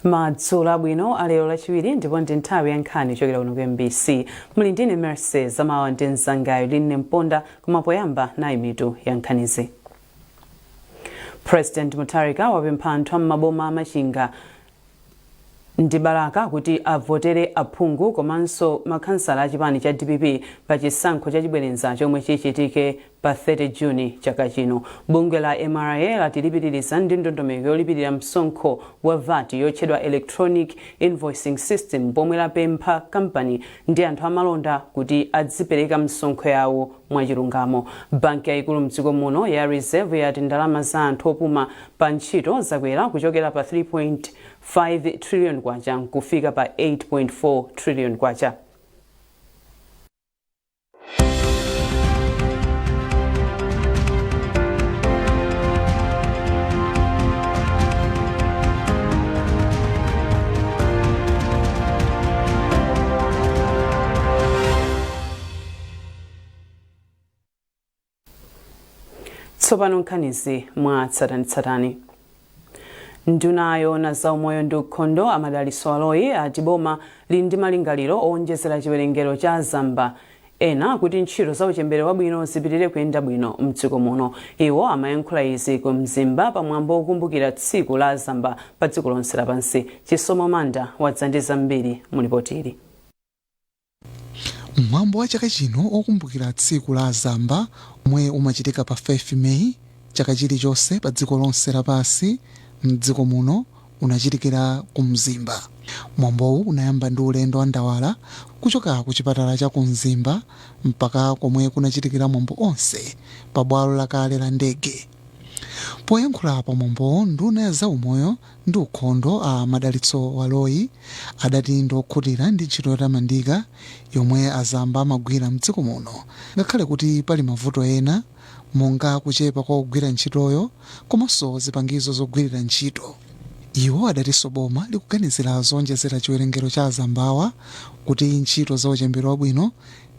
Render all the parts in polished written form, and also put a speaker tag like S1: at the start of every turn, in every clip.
S1: Madzulo abwino alero Lachiwiri, ndipo ndi nthawi ya nkhani kuchokera kuno ku MBC. Muli ndine Mercy Zamawa ndi mzangayo Linne Mponda, koma poyamba nayi mitu ya nkhanizi. President Mutharika wapempha anthu am'maboma a Machinga ndi Balaka kuti avotere aphungu komanso makhansala a chipani cha DPP pa chisankho cha chibwerenza chomwe chichitike pa 30 June chaka chino. Bungwe la MRA lati lipitiriza ndi ndondomeko yolipirira msonkho wa VAT yotchedwa Electronic Invoicing System, pomwe lapempha kampani ndi anthu amalonda kuti adzipereka msonkho yawo mwachilungamo. Banki yayikulu mdziko muno ya Reserve yati ndalama za anthu opuma pa ntchito zakwera kuchokera pa 3.5 trillion kwacha nkufika pa 8.4 trillion kwacha. Tsopano nkhanizi mwa tsatanetsatane. Nduna yoona za umoyo ndi ukhondo, a Madalitso Baloyi, ati boma lili ndi malingaliro owonjezera chiwerengero cha azamba ena kuti ntchito za uchembere wabwino zipitirire kuyenda bwino mdziko muno. Iwo amayankhula izi ku Mzimba pamwambo wokumbukira tsiku la azamba pa dziko lonse lapansi. Chisomo Manda wadza ndi zambiri mu lipoti ili.
S2: Mwambo wa chaka chino okumbukira tsiku la azamba, omwe umachitika pa 5 May chaka chilichonse pa dziko lonse lapansi, mdziko muno unachitikira ku Mzimba. Mwambowu unayamba ndi ulendo wa ndawala kuchoka ku chipatala cha ku Mzimba mpaka komwe kunachitikira mwambo onse pa bwalo lakale la ndege. Poyankhula pa mwambowo, nduna ya zaumoyo ndi ukhondo a Madalitso Baloyi adati ndi okhutira ndi ntchito yotamandika yomwe azamba amagwira mdziko muno, ngakhale kuti pali mavuto ena monga kuchepa kwa ogwira ntchitoyo komanso zipangizo zogwirira ntchito. Iwo adatinso boma likuganizira zoonjezera chiwerengero cha azambawa kuti ntchito za uchembere wabwino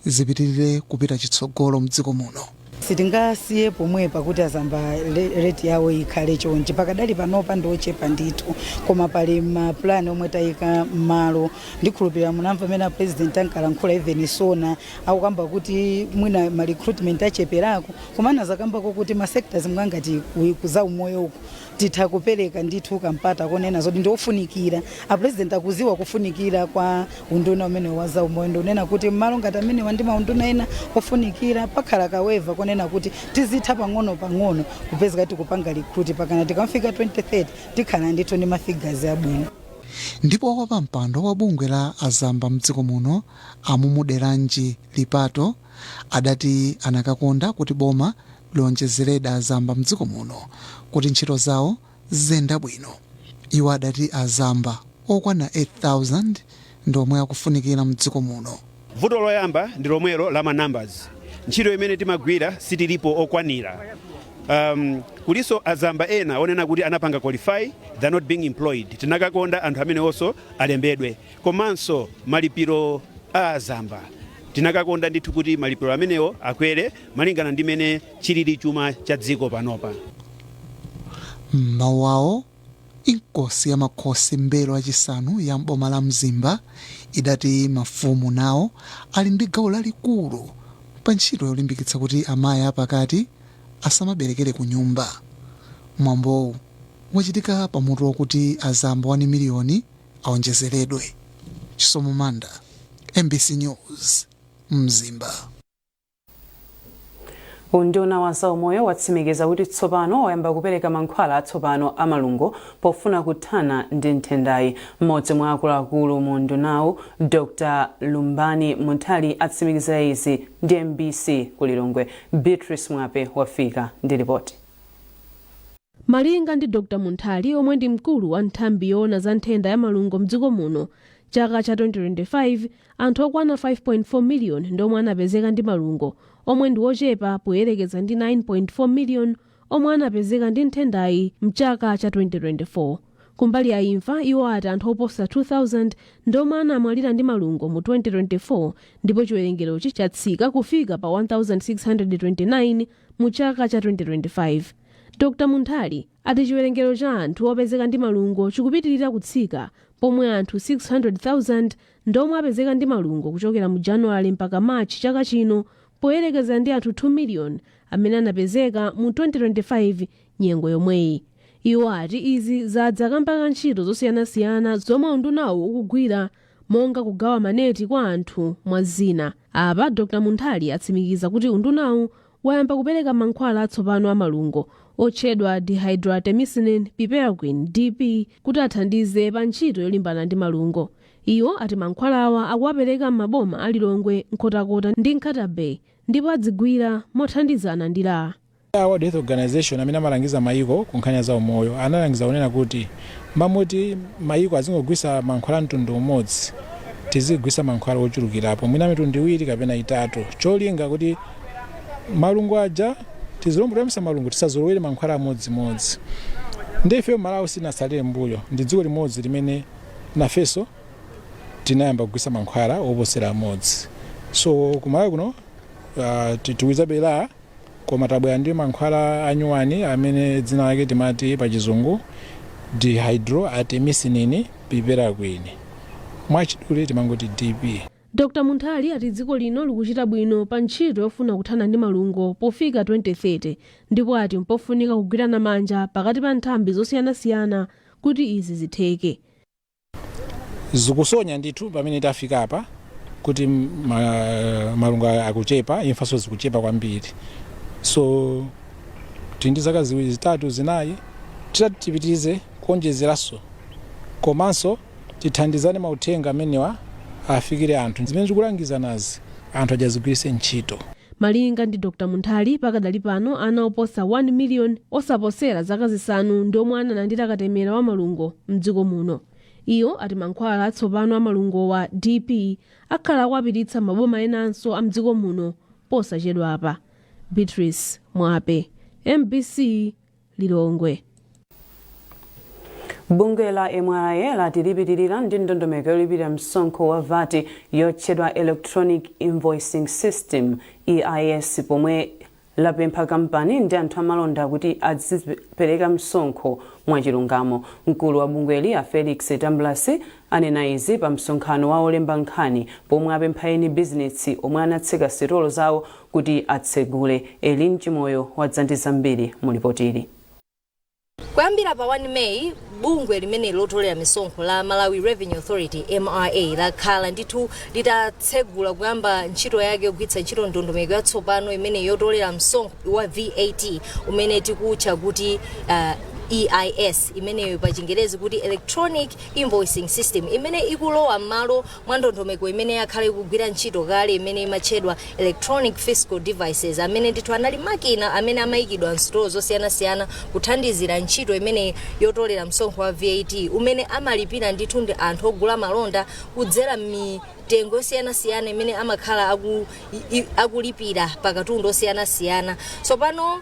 S2: zipitirire kupita chitsogolo mdziko muno.
S3: Sitingasiye pomwepa kuti azamba rate yawo ikhale chonchi. Pakadali panopa ndi ochepa ndithu, koma pali mapulani omwe tayika m'malo. Ndikhulupirira munamva amene a President ankalankhula, even SONA akukamba kuti mwina ma recruitment acheperako, koma anazakambako kuti ma sectors ngati za umoyo uku titha kupereka ndithu kampata konena zoti ndiofunikira. A President akuziwa kufunikira kwa unduna umene wa zaumoyo, ndikunena kuti mmalo ngati amenewa ndi maunduna ena ofunikira, pakhala ka waiver konena kuti tizitha pang'ono pang'ono kupezeka tikupanga recruit pakana tikamfika 2030 tikhala ndithu ndi ma figures abwino.
S2: Ndipo wapampando wa bungwe la azamba mdziko muno, a Mumuderanji Lipato, adati anakakonda kuti boma lionjezeredi azamba mdziko muno kuti ntchito zawo ziziyenda bwino. Iwo adati azamba okwana 8,000 ndi omwe akufunikira mdziko muno.
S4: Vuto loyamba ndi lomwelo la ma numbers. Ntchito imene timagwira sitilipo okwanira. Kuliso azamba ena onena kuti anapanga qualify, they're not being employed. Tinakakonda anthu amenewonso alembedwe. Komanso malipiro a azamba, tinakakonda ndithu kuti malipiro amenewo akwere malingana ndi mene chilili chuma cha dziko panopa.
S2: M'mawu awo, Inkosi ya Makhosi Mbelo yachisanu ya m'boma la Mzimba idati mafumu nawo ali ndi gawo lalikulu pa ntchito yolimbikitsa kuti amayi apakati asamaberekere kunyumba. Mwambowu wachitika pa mutu wakuti azamba 1 miliyoni aonjezeredwe. Chisomo Manda, MBC News, Mzimba.
S1: Unduna wa zaumoyo watsimikiza kuti tsopano wayamba kupereka mankhwala atsopano a malungo pofuna kuthana ndi nthendayi. Mmodzi mwa akuluakulu mu undunawu, Dr Lumbani Munthali, atsimikizira izi ndi MBC ku Lilongwe. Beatrice Mwape wafika ndi ripoti.
S5: Malinga ndi Dr Munthali, omwe ndi mkulu wa nthambi yoona za nthenda ya malungo mdziko muno, chaka cha 2025 anthu okwana 5.4 miliyoni ndi omwe anapezeka ndi malungo, omwe ndi ochepa poyerekeza ndi 9.4 miliyoni omwe anapezeka ndi nthendayi mchaka cha 2024. Kumbali ya imfa, iwo ati anthu oposa 2000 ndi omwe anamwalira ndi malungo mu 2024, ndipo chiwerengerochi chatsika kufika pa 1629 mu chaka cha 2025. Dr Munthali Ati chiwerengero cha anthu opezeka ndi malungo chikupitirira kutsika, pomwe anthu 600,000 ndomwe apezeka ndi malungo kuchokera mu Januwale mpaka Machi chaka chino, poyerekeza ndi anthu 2 million amene anapezeka mu 2025 nyengo yomweyi. Iwo ati izi zadza kamba ka ntchito zosiyanasiyana zomwe undunawo ukugwira, monga kugawa maneti kwa anthu, mwa zina. Apa Dr Munthali atsimikiza kuti undunawu wayamba kupereka mankhwala atsopano a malungo otchedwa dihydroartemisinin piperaquine, DP, kuti athandize pa ntchito yolimbana ndi malungo. Iwo ati mankhwalawa akuwapereka m'maboma a Lilongwe, Nkhotakota ndi Nkhata Bay, ndipo adzigwira mothandizana ndi la
S6: World Health Organization, amene amalangiza mayiko ku nkhani za umoyo, analangiza kunena kuti mamuti mayiko azingogwisa mankhwala mtundu umodzi, tizigwisa mankhwala ochulukirapo, mwina mitundu iwiri kapena itatu, cholinga kuti malungo aja, tizilombo toyambisa malungo, tisazolowere mankhwala amodzimodzi. Ndi ife Malawi sinasalire mbuyo, ndi dziko limodzi limene nafenso tinayamba kugwisa mankhwala oposera amodzi. So kumalawi kuno tikuizabe la, koma tabwera ndi mankhwala anyuwani amene dzina lake timati pa Chizungu dihydroartemisinin piperaquine, mwachidule timangoti DP.
S5: Dr Munthali ati dziko lino likuchita bwino pa ntchito yofuna kuthana ndi malungo pofika 2030, ndipo ati mpofunika kugwirana manja pakati pa nthambi zosiyanasiyana kuti izi zitheke.
S6: Zikusonya ndithu pamene tafika apa kuti malungo akuchepa, imfaso zikuchepa kwambiri. So tili ndi zaka ziwiri, zitatu, zinayi, titati tipitirize kuonjezeranso, komanso tithandizane, mauthenga amenewa afikire anthu, zimene tikulangiza nazi anthu ajazigwiritse ntchito.
S5: Malinga ndi Dr Munthali, pakadali pano ana oposa 1 million osaposera zaka 5 ndi omwe analandira katemera wa malungo mdziko muno. Iyo ati mankhwala atsopano a malungo wa DP akhala akuwapititsa maboma enanso a mdziko muno posachedwapa. Beatrice Mwape, MBC, Lilongwe.
S1: Bungwe la MRA lati lipitirira ndi ndondomeko yolipira msonkho wa VAT yotchedwa Electronic Invoicing System, EIS, pomwe lapempha kampani ndi anthu amalonda kuti azipereka msonkho mwachilungamo. Mkulu wa bungweli, a Felix Tambulasi, anena izi pa msonkhano wa olemba nkhani, pomwe apempha eni bizinesi omwe anatseka sitolo zawo kuti atsegule. Elin Chimoyo wadza ndi zambiri mu lipotili.
S7: Kuyambira pa 1 Meyi, bungwe limene lotolera misonkho la Malawi Revenue Authority, MRA, lakhala ndithu litatsegula kuyamba ntchito yake yogwiritsa ntchito ndondomeko yatsopano imene yotolera msonkho wa VAT, umene tikutcha kuti EIS, imeneyo pa Chingerezi kuti Electronic Invoicing System, imene ikulowa m'malo mwa ndondomeko imene yakhala ikugwira ntchito kale imene imatchedwa electronic fiscal devices, amene ndithu anali makina amene amayikidwa msitolo zosiyanasiyana kuthandizira ntchito imene yotolera msonkho wa VAT, umene amalipira ndithu ndi anthu ogula malonda kudzera mitengo yosiyanasiyana imene amakhala akulipira pakatundu osiyanasiyana. Tsopano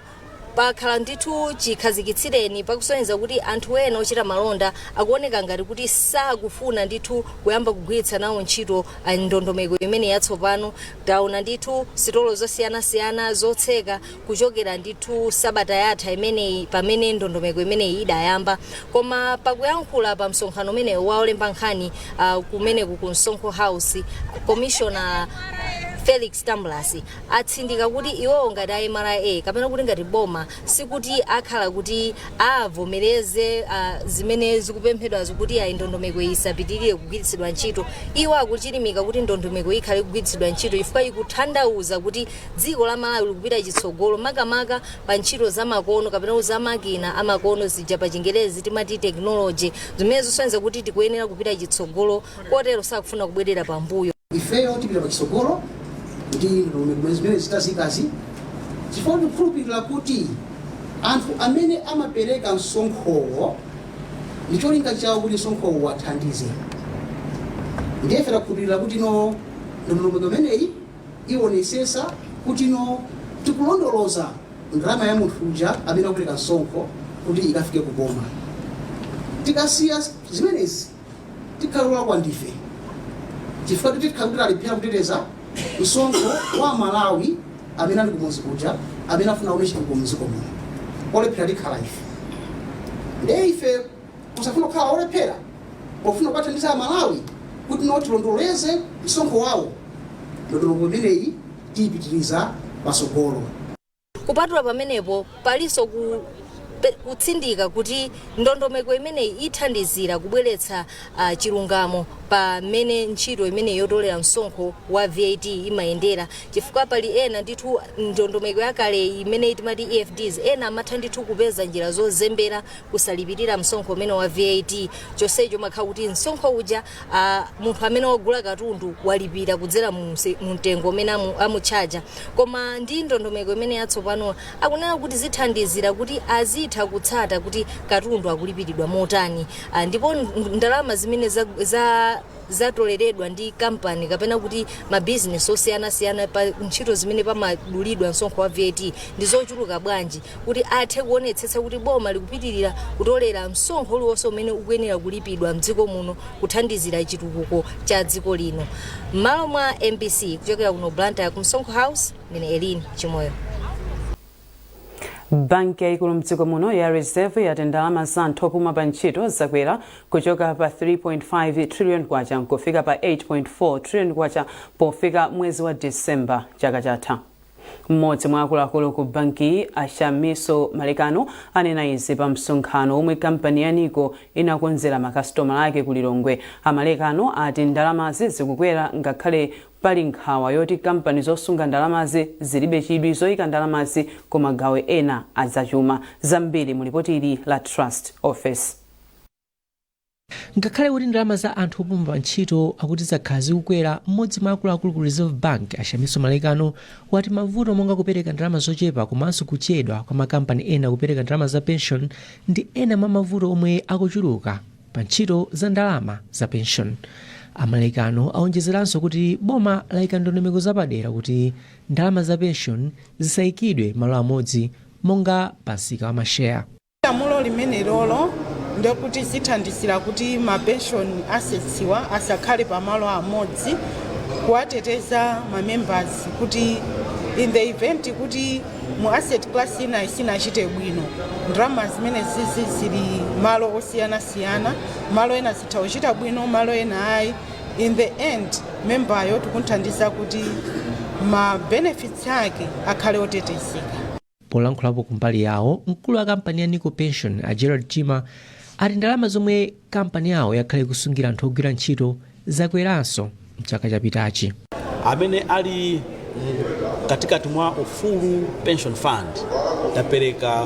S7: pakhala ndithu chikhazikitsireni pakusonyeza kuti anthu ena ochita malonda akuoneka ngati kuti sakufuna ndithu kuyamba kugwiritsa nawo ntchito ndondomeko imene yatsopano. Taona ndithu sitolo zosiyanasiyana zotseka kuchokera ndithu sabata yatha imeneyi, pamene ndondomeko imeneyi idayamba. Koma pakuyankhula pa msonkhano umenewu wa olemba nkhani kumeneku ku Msonkho House, Commissioner Felix Tambulasi atsindika kuti iwowo ngati a MRA, kapena kuti ngati boma, sikuti akhala kuti avomereze zimene zikupemphedwazo kuti ayi, ndondomeko isapitirire kugwiritsidwa ntchito. Iwo akuchilimika kuti ndondomeko ikhale kugwiritsidwa ntchito, chifukwa ikutanthauza kuti dziko la Malawi likupita chitsogolo, makamaka pa ntchito zamakono kapena za makina amakono, zija pa Chingerezi timati technology, zimene zosonyeza kuti tikuyenera kupita chitsogolo, kotero sakufuna kubwerera pambuyo.
S8: Ifeyo tipita pachitsogolo ndi ndondomeko zimene zitazikazi, chifukwa tikukhulupirira kuti anthu amene amapereka msonkhowo ndi cholinga chawo kuti msonkhowo wathandize. Ndiye ife takhulupirira kuti no, ndondomeko imeneyi ionesesa kuti no, tikulondoloza ndalama ya munthu uja amene akupereka msonkho kuti ikafike kuboma. Tikasiya zimenezi, tikhala olakwa ndife, chifukwa tikhala kuti talephera kuteteza msonkho wa Malawi amene ali kumudzi kuja, amene afuna aone chitukuko mdziko muno. Olephera tikhala ife. Ndiye ife kusafuna kukhala olephera pofuna kuwathandiza Amalawi kuti no tilondoleze msonkho wawo, ndondomeko imeneyi tiyipitiriza patsogolo.
S7: Kupatula pamenepo, palinso kutsindika kuti ndondomeko imeneyi ithandizira kubweretsa chilungamo pamene ntchito imeneyi yotolera msonkho wa VAT imayendera, chifukwa pali ena ndithu ndondomeko yakale imene timati EFDs, ena amatha ndithu kupeza njira zozembera kusalipirira msonkho umene wa VAT, chonsecho makhala kuti msonkho uja munthu amene wagula katundu walipira kudzera mu mtengo umene amutchaja. Koma ndi ndondomeko imene yatsopano, akunena kuti zithandizira kuti azitha kutsata kuti katundu akulipiridwa motani, ndipo ndalama zimene zatoleredwa ndi kampani kapena kuti mabizinesi osiyanasiyana pa ntchito zimene pamadulidwa msonkho wa VAT ndi zochuluka bwanji, kuti athe kuonetsetsa kuti boma likupitirira kutolera msonkho uliwonse umene ukuyenera kulipidwa mdziko muno kuthandizira chitukuko cha dziko lino. M'malo mwa MBC, kuchokera kuno Blantyre ku Msonkho House, ndine Elin Chimoyo.
S1: Banki yayikulu mdziko muno ya Reserve yati ndalama za anthu opuma pa ntchito zakwera kuchoka pa 3.5 trillion kwacha nkufika pa 8.4 trillion kwacha pofika mwezi wa Disemba chaka chatha. Mmodzi mwa akuluakulu ku banki, Ashamiso Malekano, anena izi pa msonkhano omwe kampani ya NICO inakonzera makasitomala ake ku Lilongwe. Amalekano ati ndalamazi zikukwera ngakhale pali nkhawa yoti kampani zosunga ndalamazi zilibe chidwi zoyika ndalamazi ku magawo ena azachuma. Zambiri mu lipoti ili la Trust Office.
S9: Ngakhale kuti ndalama za anthu opuma pa ntchito akuti zakhala zikukwera, mmodzi mwa akuluakulu ku Reserve Bank, Ashamiso Malekano, wati mavuto monga kupereka ndalama zochepa komanso kuchedwa kwa makampani ena kupereka ndalama za pension ndi ena mwa mavuto omwe akuchuluka pa ntchito za ndalama za pension. Amalekano aonjezeranso kuti boma layika ndondomeko zapadera kuti ndalama za pension zisayikidwe malo amodzi monga pa msika wa masheya.
S10: Lamulo limene lolo ndekuti zithandizira kuti ma pension assets wa asakhale pamalo amodzi, kuwateteza ma members kuti in the event kuti mu asset class ina isinachite bwino, ndalama zimene zizi zili malo osiyanasiyana, malo ena zitha kuchita bwino, malo ena ayi. In the end, membayo tikunthandiza kuti ma benefits ake akhale otetezeka.
S9: Polankhulapo kumbali yawo, mkulu wa kampani ya NICO Pension, a Gerald Chima, ati ndalama zomwe kampani yawo yakhale kusungira anthu ogwira ntchito zakweranso mchaka chapitachi.
S11: Amene ali katikati mwa Ufulu Pension Fund, tapereka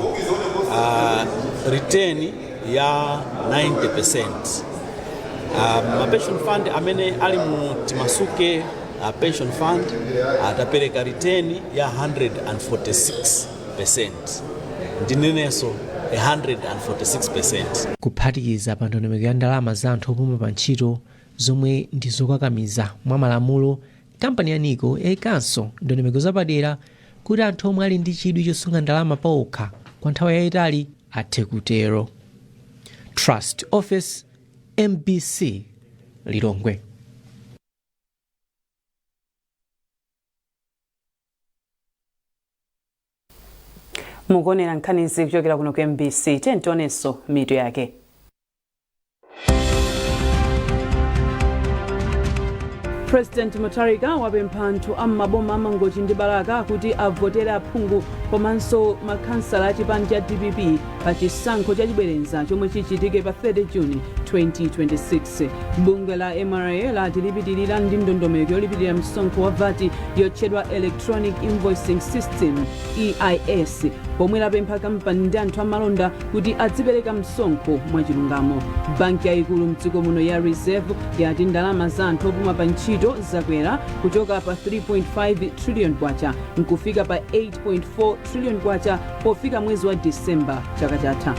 S11: return ya 90%. Ma pension fund amene ali mu Timasuke Pension Fund, tapereka return ya 146%, ndinenenso 146%.
S9: Kuphatikiza pa ndondomeko ya ndalama za anthu opuma pa ntchito zomwe ndi zokakamiza mwa malamulo, kampani ya NICO yayikanso ndondomeko zapadera kuti anthu omwe ali ndi chidwi chosunga ndalama paokha kwa nthawi yayitali athe kutero. Trust Office, MBC, Lilongwe.
S1: Mukuonera nkhanizi kuchokera kuno ku MBC. Tionenso mitu yake. President Mutharika wapempha anthu a m'maboma a Mangochi ndi Balaka kuti avotere aphungu komanso makhansala a chipani cha DPP pa chisankho chachibwereza chomwe chichitike pa 30 June 2026. Bungwe la MRA lati lipitirira ndi ndondomeko yolipirira msonkho wa VAT yotchedwa Electronic Invoicing System, EIS, pomwe lapempha kampani ndi anthu amalonda kuti adzipereka msonkho mwachilungamo. Banki yayikulu mdziko muno ya Reserve yati ndalama za anthu opuma pa ntchito zakwera kuchoka pa 3.5 trillion kwacha nkufika pa 8.4 trillion kwacha pofika mwezi wa Disemba chaka chatha.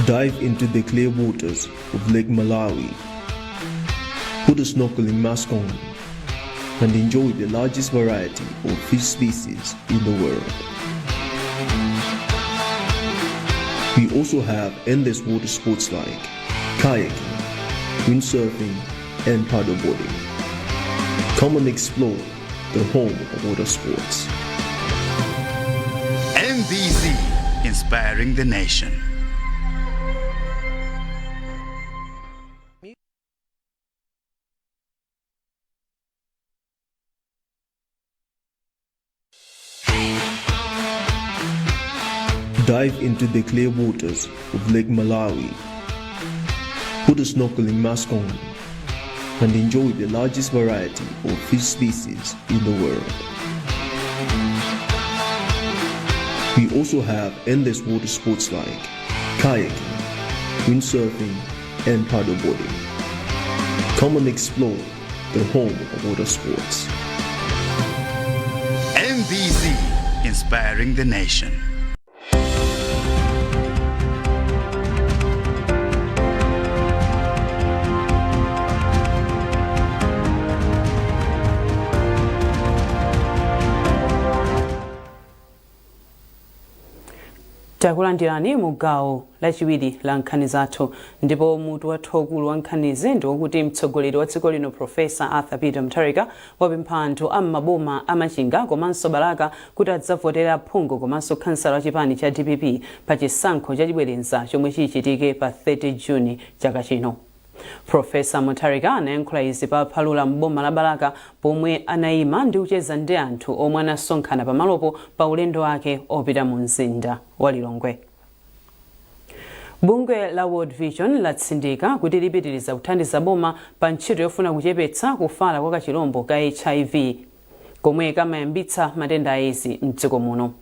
S12: Dive into the clear waters of Lake Malawi. Put a snorkeling mask on and enjoy the largest variety of fish species in the world. We also have endless water sports like kayaking, windsurfing, and paddleboarding. Come and explore the home of water sports.
S13: MBC, inspiring the nation.
S12: Dive into the clear waters of Lake Malawi. Put a snorkeling mask on and enjoy the largest variety of fish species in the world. We also have endless water sports like kayaking, windsurfing, and paddleboarding. Come and explore the home of water sports.
S13: MBC, inspiring the nation.
S1: Takulandirani mu gawo lachiwiri la nkhani zathu, ndipo mutu wathu waukulu wa nkhanizi ndi wokuti mtsogoleri wa dziko lino, Profesa Arthur Peter Mutharika, wapempha anthu a m'maboma a Machinga komanso Balaka kuti adzavotera aphungu komanso khansala wa chipani cha DPP pa chisankho chachibwereza chomwe chichitike pa 30 Juni chaka chino. Profesa Mutharika anayankhula izi pa Phalula m'boma la Balaka, pomwe anayima ndi kucheza ndi anthu omwe anasonkhana pamalopo pa ulendo wake opita mu mzinda wa Lilongwe. Bungwe la World Vision latsindika kuti lipitiriza kuthandiza boma pa ntchito yofuna kuchepetsa kufala kwa kachilombo ka HIV komwe kamayambitsa matenda a Edzi mdziko muno.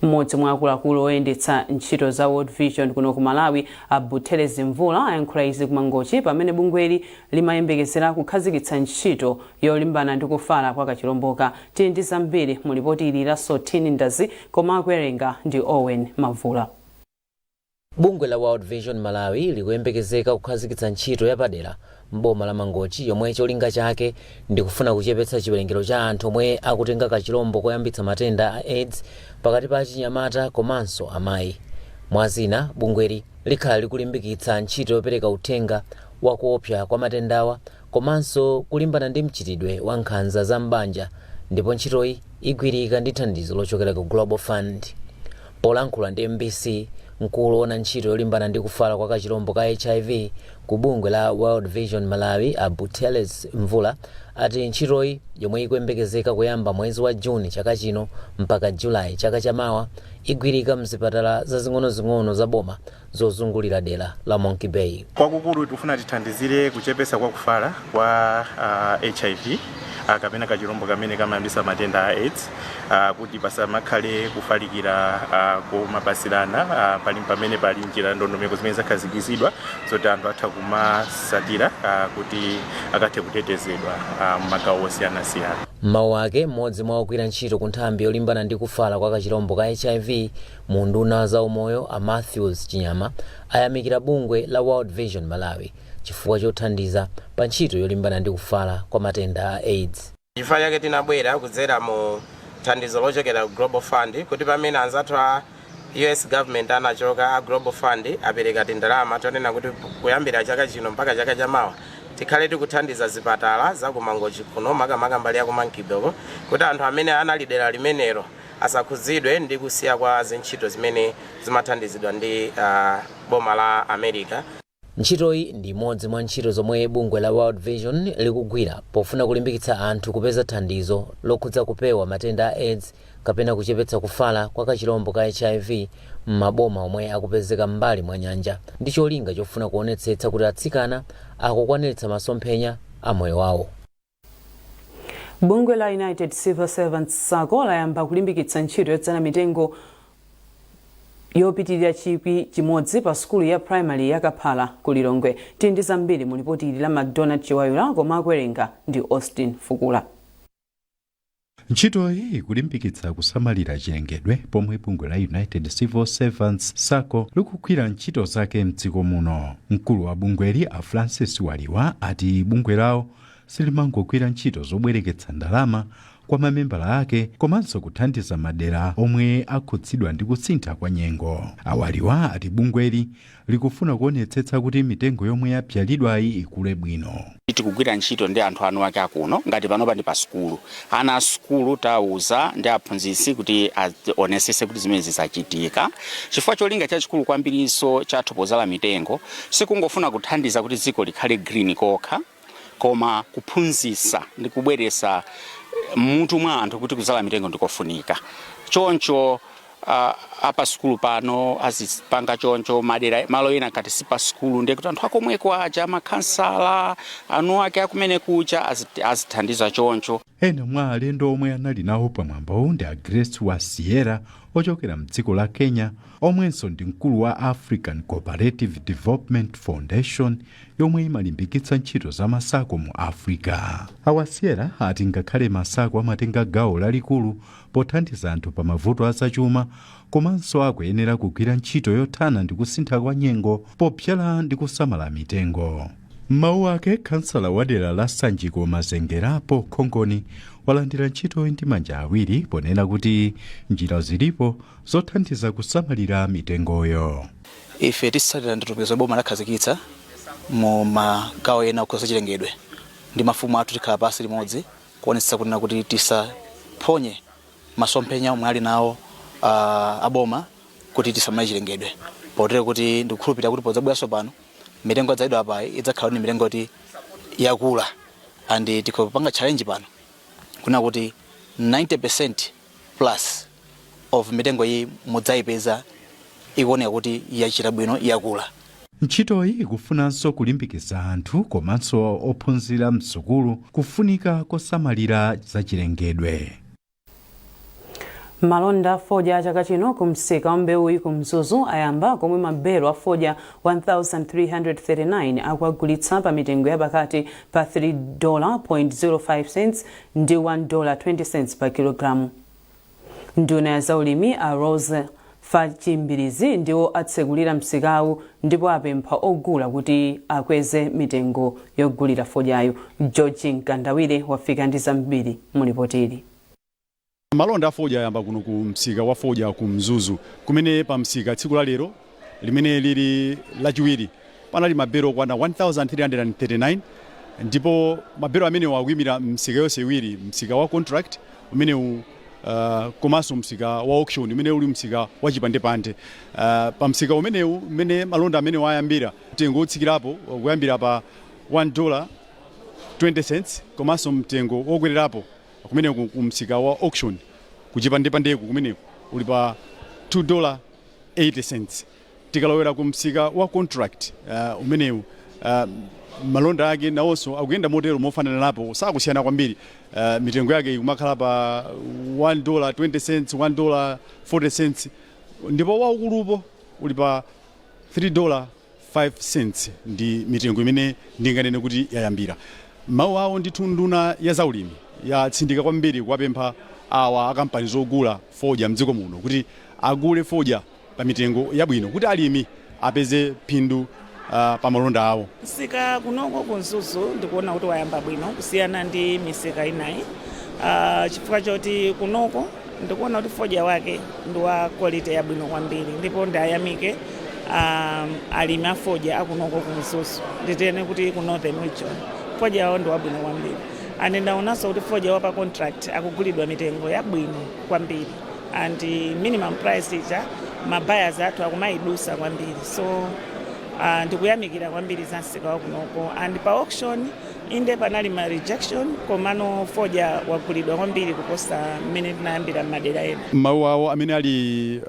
S1: Mmodzi mwa akuluakulu oyendetsa ntchito za World Vision kuno ku Malawi, a Buthelezi Mvula, ayankhula izi ku Mangochi pamene bungweli limayembekezera kukhazikitsa ntchito yolimbana ndi kufala kwa kachilomboka. Tili ndi zambiri mu lipoti ili la Sotini Ndazi, koma akuwerenga ndi Owen Mavula.
S14: Bungwe la World Vision Malawi likuyembekezeka kukhazikitsa ntchito yapadera m'boma la Mangochi yomwe cholinga chake ndikufuna kuchepetsa chiwerengero cha anthu omwe akutenga kachilombo koyambitsa matenda a AIDS pakati pa achinyamata komanso amayi. Mwazina, bungweli likhala likulimbikitsa ntchito yopereka uthenga wakuopsa kwa matendawa komanso kulimbana ndi mchitidwe wa nkhanza za m'banja, ndipo ntchitoyi igwirika ndi thandizo lochokera ku Global Fund. Polankhula ndi MBC, mkulu woona ntchito yolimbana ndi kufala kwa kachilombo ka HIV ku bungwe la World Vision Malawi, a Buthelezi Mvula, ati ntchitoyi, yomwe ikuyembekezeka kuyamba mwezi wa Juni chaka chino mpaka Julayi chaka chamawa, igwirika mzipatala zazing'onozing'ono za boma zozungulira dera la Monkey Bay.
S15: Kwakukulu tikufuna tithandizire kuchepesa kwa kufala kwa HIV kapena kachilombo kamene kamayambisa matenda a AIDS, kuti pasamakhale kufalikira komapasirana. Pali pamene pali njira, ndondomeko zimene zakhazikitsidwa zoti anthu atha kumasatira kuti akathe kutetezedwa m'magawo osiyanasiyana.
S14: M'mawu ake, mmodzi mwa ogwira ntchito ku nthambi yolimbana ndi kufala kwa kachilombo ka HIV mu nduna za umoyo, a Matthews Chinyama, ayamikira bungwe la World Vision Malawi chifukwa chothandiza pa ntchito yolimbana ndi kufala kwa matenda a AIDS.
S16: Chifukwa chake tinabwera kudzera mu thandizo lochokera ku Global Fund, kuti pamene anzathu a US government anachoka, a Global Fund apereka tindalama tonena kuti kuyambira chaka chino mpaka chaka chamawa tikhale tikuthandiza zipatala za kuMangochi kuno, makamaka mbali ya ku Monkey Bay, kuti anthu amene anali dera limenelo asakhudzidwe ndi kusiya kwa zintchito zimene zimathandizidwa ndi boma la America.
S14: Ntchitoyi ndi imodzi mwa ntchito zomwe bungwe la World Vision likugwira pofuna kulimbikitsa anthu kupeza thandizo lokhudza kupewa matenda a AIDS kapena kuchepetsa kufala kwa kachilombo ka HIV m'maboma omwe akupezeka m'mbali mwa nyanja, ndi cholinga chofuna kuonetsetsa kuti atsikana akukwaniritsa masomphenya a moyo wawo.
S1: Bungwe la United Civil Servants SACCO layamba kulimbikitsa ntchito yodzala mitengo yopitirira 1,000 pa sukulu ya primary ya Kaphala ku Lilongwe. Tili ndi zambiri mu lipoti ili la McDonald Chiwayula, koma akuwerenga ndi Austin Fukula.
S17: Ntchitoyi ikulimbikitsa kusamalira chilengedwe pomwe bungwe la United Civil Servants SACCO likugwira ntchito zake mdziko muno. Mkulu wa bungweli, a Francis Waliwa, ati bungwe lawo silimangogwira ntchito zobwereketsa ndalama, Kwa mamembala ake komanso kuthandiza madera omwe akhudzidwa ndi kusintha kwa nyengo. A Waliwa ati bungweli likufuna kuonetsetsa kuti mitengo yomwe yapyalidwayi ikule bwino.
S18: Tikugwira ntchito ndi anthu anu ake akuno. Ngati panopa ndi pa sukulu, ana a sukulu tawuza ndi aphunzitsi kuti aonesese kuti zimene zizachitika, chifukwa cholinga chachikulu kwambirinso chathu pozala mitengo sikungofuna kuthandiza kuti dziko likhale green kokha, koma kuphunzitsa ndi kubweretsa mutu mwa anthu kuti kuzala mitengo ndikofunika. Choncho apa sukulu pano azipanga choncho. Madera malo ena ngati si pa sukulu, ndiye kuti anthu akomweko aja, makhansala anu ake akumene kucha, azithandiza choncho.
S17: Ena mwa alendo omwe anali nawo pamwambowu ndi a Grace wa Sierra ochokera mdziko la Kenya, omwenso ndi mkulu wa African Cooperative Development Foundation yomwe imalimbikitsa ntchito za ma SACCO mu Africa. A Wasiera ati ngakhale ma SACCO amatenga gawo lalikulu pothandiza anthu pa mavuto azachuma, komanso akuyenera kugwira ntchito yothana ndi kusintha kwa nyengo popyala ndi kusamala mitengo. M'mawu ake, kansala wa dera la Sanjiko Mazengerapo Khongoni walandira ntchitoyi ndi manja awiri, ponena kuti njira zilipo zothandiza kusamalira mitengoyo.
S19: Ife titsatira ndondomeko zomwe boma lakhazikitsa mu magawo ena okhuza chilengedwe. Ndi mafumu athu tikhala pasi limodzi kuonetsetsa kunena kuti tisaphonye masomphenya omwe ali nawo aboma kuti tisamale chilengedwe, potero kuti ndikukhulupirira kuti podzabweranso pano mitengo yadzalidwa apayi idzakhala ndi mitengo kuti yakula. And tikupanga challenge pano kuna kuti 90% plus of mitengo iyi mudzayipeza ikuoneka kuti yachita bwino, yakula.
S17: Ntchitoyi ikufunanso kulimbikitsa anthu komanso ophunzira msukulu kufunika kosamalira zachilengedwe.
S1: Malonda a fodya a chaka chino ku msika wa mbewuyi ku Mzuzu ayamba, komwe mabelo a fodya 1339 akuagulitsa pa mitengo ya pakati pa $3.05 ndi $1.20 pa kilogramu. Nduna ya zaulimi a Rose Fachimbirizi ndiwo atsekulira msikawu ndipo apempha ogula kuti akweze mitengo yogulira fodyayo. George Mkandawire wafika ndi zambiri mulipotili.
S20: Malonda a fodya ayamba kuno ku msika wa fodya ku Mzuzu, kumene pa msika tsiku la lero limene lili Lachiwiri panali mabelo okwana 1339, ndipo mabelo amenewa akuyimira msika yonse iwiri, msika wa contract umenewu komanso msika wa auction umene uli msika wa chipandepande. Pa msika umenewu mmene malonda amenewa ayambira, mtengo wotsikirapo kuyambira pa $1 20 cents, komanso mtengo wokwererapo kumeneku ku msika wa auction kuchipandepandeku kumeneku uli pa $2 80 cents. Tikalowera ku msika wa contract umenewu, malonda ake nawonso akuyenda motero mofananirapo, sakusiyana kwambiri. Mitengo yake ikumakhala pa $1 20 cents, $1 40 cents, ndipo waukulupo uli pa $3 5 cents. Ndi mitengo imene ndinganene kuti yayambira. Mawu awo ndithu, nduna ya zaulimi yatsindika kwambiri kuwapempha awa akampani zogula fodya mdziko muno kuti agule fodya pa mitengo yabwino kuti alimi apeze phindu pa malonda awo.
S21: Msika kunoko ku Mzuzu ndikuona kuti wayamba bwino kusiyana ndi misika inayi, chifukwa choti kunoko ndikuona kuti fodya wake ndi wa quality yabwino kwambiri, ndipo ndayamike alimi a fodya akunoko ku Mzuzu, nditene kuti ku Northern Region fodya wawo ndi wabwino kwambiri. And ndaonanso kuti fodya wa pa contract akugulidwa mitengo yabwino kwambiri, and minimum price ija ma buyers athu akumayidusa kwambiri. So ndikuyamikira kwambiri za msika wakunoko. And pa auction inde panali ma rejection, komano fodya wagulidwa kwambiri kuposa mmene tinayambira m'madera ena.
S20: Mawu awo, amene ali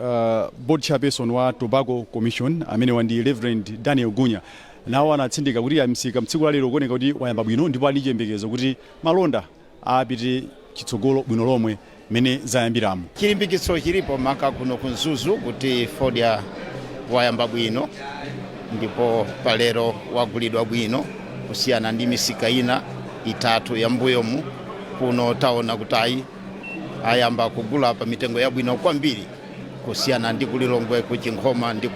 S20: board chairperson wa Tobacco Commission, amene ndi Reverend Daniel Gunya, nawo anatsindika kuti msika mtsiku la lero kuoneka kuti wayamba bwino, ndipo ali chiyembekezo kuti malonda apite chitsogolo bwino lomwe mmene zayambiramo.
S22: Chilimbikitso chilipo maka kuno ku Mzuzu kuti fodya wayamba bwino, ndipo palero wagulidwa bwino kusiyana ndi misika ina itatu ya mbuyomu. Kuno taona kuti ayi, ayamba kugula pa mitengo yabwino kwambiri. Kusiyana ndi kuLilongwe, kuChinkhoma ndi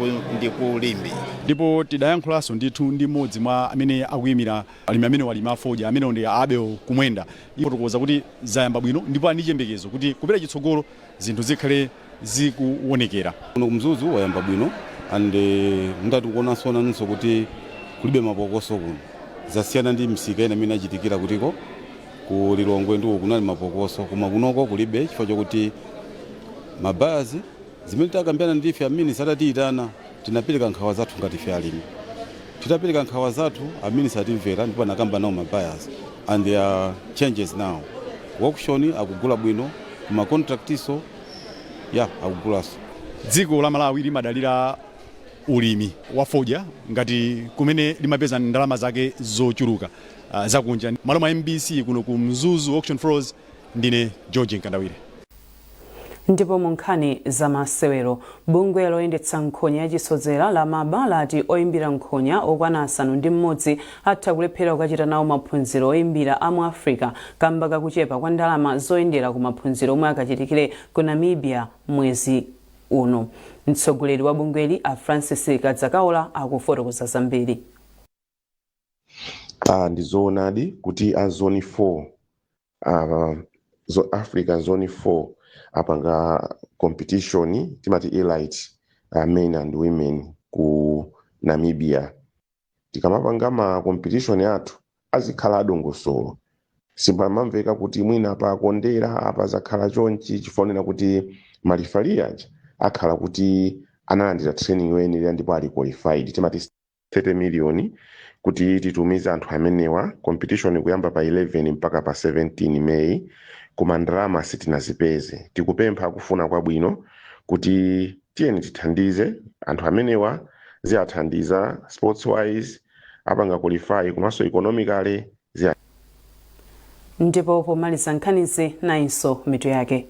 S22: ku Limbe.
S20: Ndipo tidayankhulanso ndithu ndi mmodzi mwa amene akuyimira alimi amene walima fodya, amene ndi Abel Kumwenda. Fotokoza kuti zayamba bwino ndipo ali ndi chiyembekezo kuti kupita chitsogolo zinthu zikhale zikuonekera.
S3: Kuno kuMzuzu wayamba bwino, and mndati kuonanso nanunso kuti kulibe mapokoso kuno. Zasiyana ndi msika ina imene achitikira kutiko ku Lilongwe, ndiko kunali mapokoso, koma kunoko kulibe, chifukwa chokuti ma buyers zimene takambirana ndi ife, a minister atatiyitana, tinapereka nkhawa zathu ngati ife alimi. Titapereka nkhawa zathu, a minister atimvera ndipo anakamba nawo ma buyers, and there are changes now. Ku auction akugula bwino, kuma contract iso ya akugulaso.
S20: Dziko la Malawi limadalira ulimi wa fodya ngati kumene limapeza ndalama zake zochuluka zakunja. Malo mwa MBC kuno ku Mzuzu auction floors, ndine George Mkandawire.
S1: Ndipo mu nkhani za masewero, bungwe loyendetsa nkhonya yachisodzera la MABA lati oyimbira nkhonya okwana 6 atha kulephera kukachita nawo maphunziro oyimbira a mu Africa kamba kakuchepa kwa ndalama zoyendera ku maphunziro omwe akachitikire ku Namibia mwezi uno. Mtsogoleri wa bungweli, a Francis Kadzakaola, akufotokoza zambiri.
S4: Ndi zoonadi kuti a zone 4, Africa zone 4, apanga competition timati elite men and women ku Namibia. Tikamapanga ma competition athu azikhala adongosolo, simpamamveka kuti mwina apa akondera, apa zakhala chonchi, chifonera kuti ma referee aja akhala kuti analandira training yoyenera ndipo ali qualified. Timati 30 million kuti titumize anthu amenewa, competition kuyamba pa 11 mpaka pa 17 May, koma ndalama sitinazipeze. Tikupempha akufuna kwabwino kuti tiyeni tithandize anthu amenewa, ziyathandiza sports wise, apanga qualify, komanso economically ziya.
S1: Ndipo pomaliza nkhanizi, nayinso mitu yake.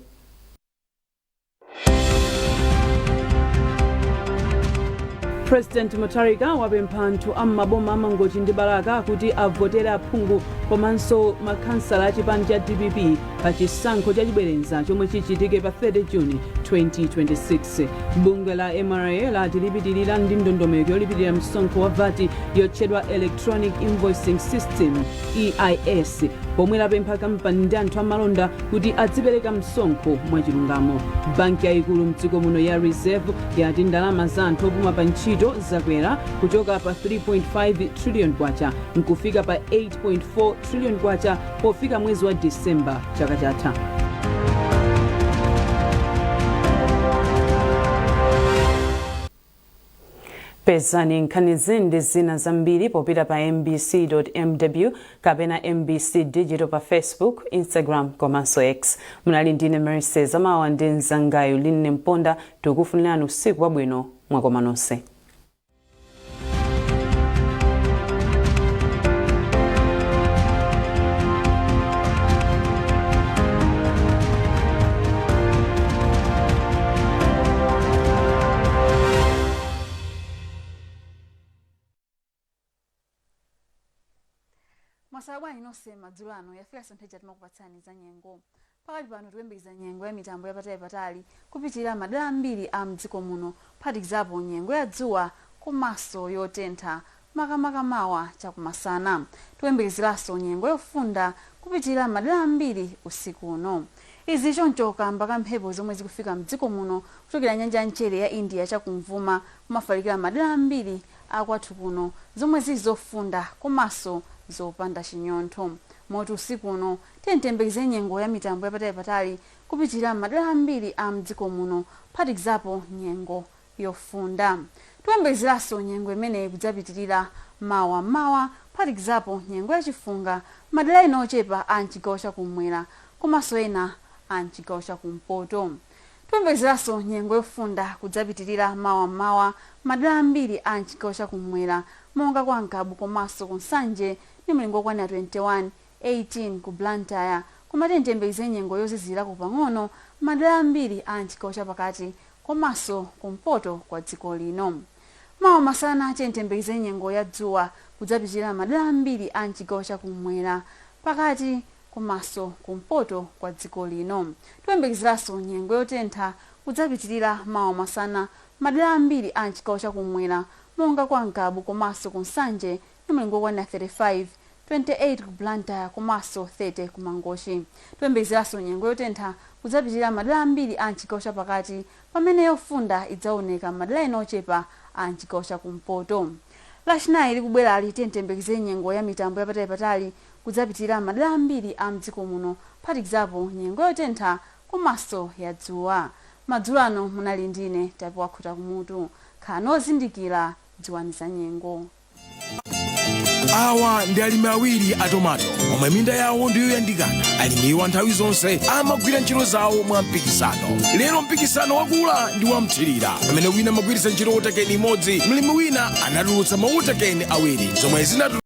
S1: President Mutharika wapempha anthu a m'maboma a Mangochi ndi Balaka kuti avotere aphungu komanso makhansala a chipani cha DPP pa chisankho chachibwereza chomwe chichitike pa 30 June 2026. Bungwe la MRA lati lipitirira ndi ndondomeko yolipirira msonkho wa VAT yotchedwa Electronic Invoicing System, EIS, pomwe lapempha kampani ndi anthu amalonda kuti adzipereka msonkho mwachilungamo. Banki yayikulu mdziko muno ya Reserve yati ndalama za anthu opuma pa ntchito zakwera kuchoka pa 3.5 trillion kwacha nkufika pa 8.4 trillion kwacha pofika mwezi wa Disemba chaka chatha. Pezani nkhanizi ndi zina zambiri popita pa mbc.mw kapena MBC Digital pa Facebook, Instagram komanso X. Munali ndine Mercy Zamawa ndi mzangayo Linne Mponda. Tikufunirani usiku wabwino, mwakoma nonse.
S23: Mwaswera bwanji nonse madzulo ano? Yafikanso nthawi ija timakupatsani za nyengo. Pakali pano tikuyembekeza nyengo ya mitambo yapatali kupitirira madera ambiri a mdziko muno, kuphatikizapo nyengo ya dzuwa komanso yotentha, makamaka mawa chakumasana. Tikuyembekezeranso nyengo yofunda kupitirira madera ambiri usiku uno. Izi choncho kamba ka mphepo zomwe zikufika mdziko muno kuchokera nyanja ya mchere ya India chakumvuma kumafalikira madera ambiri a kwathu kuno, zomwe zili zofunda komanso zopanda chinyontho. Moti usiku uno tiyeni tiyembekeze nyengo ya mitambo yapatalipatali kupitirira madera ambiri a mdziko muno, kuphatikizapo nyengo yofunda. Tikuyembekezeranso nyengo imeneyi kudzapitirira mawa mmawa, kuphatikizapo nyengo ya chifunga madera ena ochepa a mchigawo chakumwera komanso ena a mchigawo chakumpoto. Tikuyembekezeranso nyengo yofunda kudzapitirira mawa mmawa madera ambiri a mchigawo chakumwera monga kwa Ngabu komanso ku Nsanje ndi mlingo okwanira 21, 18 ku Blantyre, koma tiyeni tiyembekeze nyengo yozizirako pang'ono madera ambiri a mchigawo chapakati komanso kumpoto kwa dziko lino. Mawa masana tiyeni tiyembekeze nyengo ya dzuwa kudzapitirira madera ambiri a mchigawo chakumwera, pakati Komanso kumpoto kwa dziko lino. Tikuyembekezeranso nyengo yotentha kudzapitirira mawa masana madera ambiri a mchigawo chakumwera monga kwa Ngabu komanso ku Nsanje ndi mlingo wokwanira 35, 28 ku Blantyre komanso 30 ku Mangochi. Tikuyembekezeranso nyengo yotentha kudzapitirira madera ambiri a mchigawo chapakati, pamene yofunda idzaoneka madera ena ochepa a mchigawo chakumpoto. Lachinayi likubwerali tiyembekezere nyengo ya mitambo yapatali kudzapitirira madera ambiri a mdziko muno, phatikizapo nyengo yotentha komanso ya dzuwa. Madzulo ano munali ndine Tapiwa Khuta Kumutu. Khalani ozindikira, dziwani za nyengo.
S2: Awa ndi alimi awiri a tomato omwe minda yawo ndiyoyandikana. Alimiwa nthawi zonse amagwira ntchito zawo mwa mpikisano. Lero mpikisano wakula ndi wamthirira. Pamene wina amagwiritsa ntchito water can imodzi, mlimi wina anatulutsa ma water can awiri zomwe zinatu